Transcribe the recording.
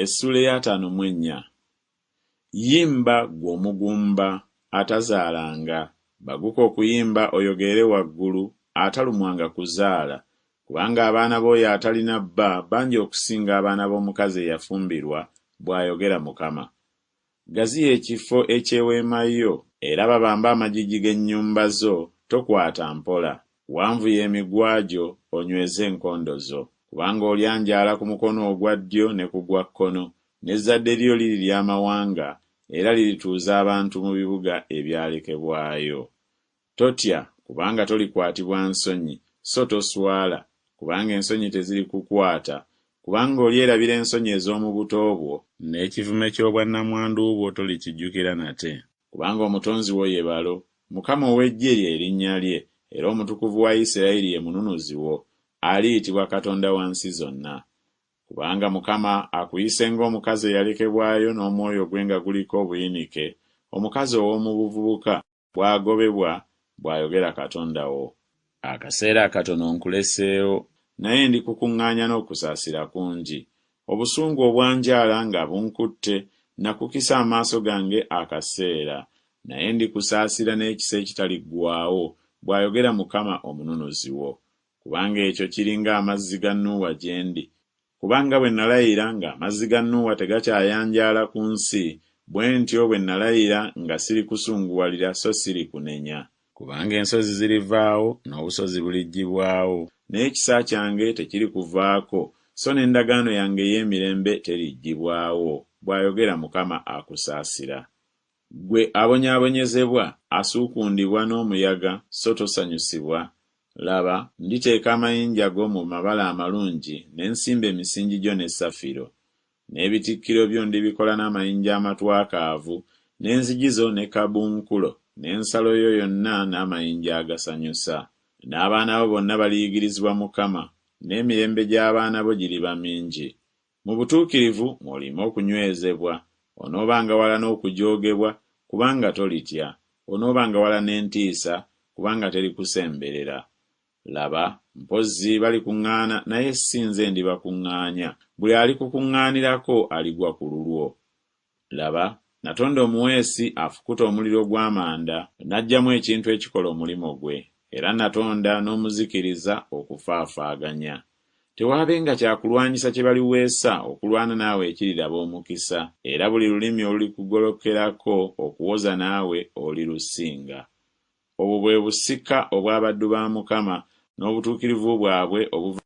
Essuula ey'ataano mu ennya. Yimba ggwe omugumba atazaalanga, baguka okuyimba oyogerere waggulu, atalumwanga kuzaala, kubanga abaana b'oyo atalina bba bangi okusinga abaana b'omukazi eyafumbirwa, bw'ayogera Mukama. Gaziya ekifo eky'eweema yo, era babambe amagigi g'ennyumba zo, tokwata mpola. Wanvuya emiguwa gyo, onyweze enkondo zo. Kubanga olyanjaala ku mukono ogwa ddyo ne ku gwa kkono, n'ezzadde lyo lirirya amawanga, era lirituuza abantu mu bibuga ebyalekebwayo. Totya, kubanga tolikwatibwa nsonyi, so toswala, kubanga ensonyi tezirikukwata, kubanga olyerabira ensonyi ez'omu buto bwo, n'ekivume ky'obwannamwandu bwo tolikijjukira nate. Kubanga Omutonzi wo ye balo, Mukama ow'eggye lye linnya lye, era Omutukuvu wa Isirayiri ye Mununuzi wo, aliyitibwa Katonda wa nsi zonna. Kubanga Mukama akuyise ng'omukazi eyalekebwayo n'omwoyo gwe nga guliko obuyinike, omukazi ow'omu buvubuka bw'agobebwa, bw'ayogera Katonda wo. Akaseera akatono nkuleseewo, naye ndikukuŋŋaanya n'okusaasira kungi. Obusungu obwanjaala nga bunkutte, nakukisa amaaso gange akaseera, naye ndikusaasira n'ekisa ekitaliggwaawo, bw'ayogera Mukama Omununuzi wo. Kubanga ekyo kiri ng'amazzi ga Nuuwa gye ndi, Kuba nga bwe nalayira ng'amazzi ga Nuuwa tegakyayanjaala ku nsi, bwe ntyo bwe nalayira nga sirikusunguwalira so sirikunenya. Kubanga ensozi zirivaawo, n'obusozi buliggyibwawo, naye ekisa kyange tekirikuvaako, so n'endagaano yange ey'emirembe teriggyibwawo, bw'ayogera Mukama akusaasira. Ggwe abonyaabonyezebwa, asuukundibwa n'omuyaga so tosanyusibwa, laba, nditeeka amayinja go mu mabala amalungi, ne nsimba emisingi gyo ne safiro. N'ebitikkiro byo ndibikola n'amayinja amatwakaavu, n'enzigi zo ne kabunkulo, n'ensalo yo yonna n'amayinja agasanyusa. N'abaana bo bonna baliyigirizibwa Mukama, n'emirembe gy'abaana bo giriba mingi. Mu butuukirivu mw'olima okunywezebwa, onoobanga wala n'okujoogebwa, kubanga tolitya, onoobanga wala n'entiisa, kubanga terikusemberera. Laba, mpozzi balikuŋŋaana, naye si nze ndibakuŋŋaanya, buli alikukuŋŋaanirako aligwa ku lulwo. Laba, natonda omuweesi afukuta omuliro gw'amanda, n'aggyamu ekintu ekikola omulimu gwe, era natonda n'omuzikiriza okufaafaaganya. Tewaabenga kya kulwanyisa kye baliweesa okulwana naawe ekiriraba omukisa, era buli lulimi olulikugolokerako okuwoza naawe olirusinga. Obwo bwe busika obw'abaddu ba Mukama, n'obutuukirivu bwabwe obuva.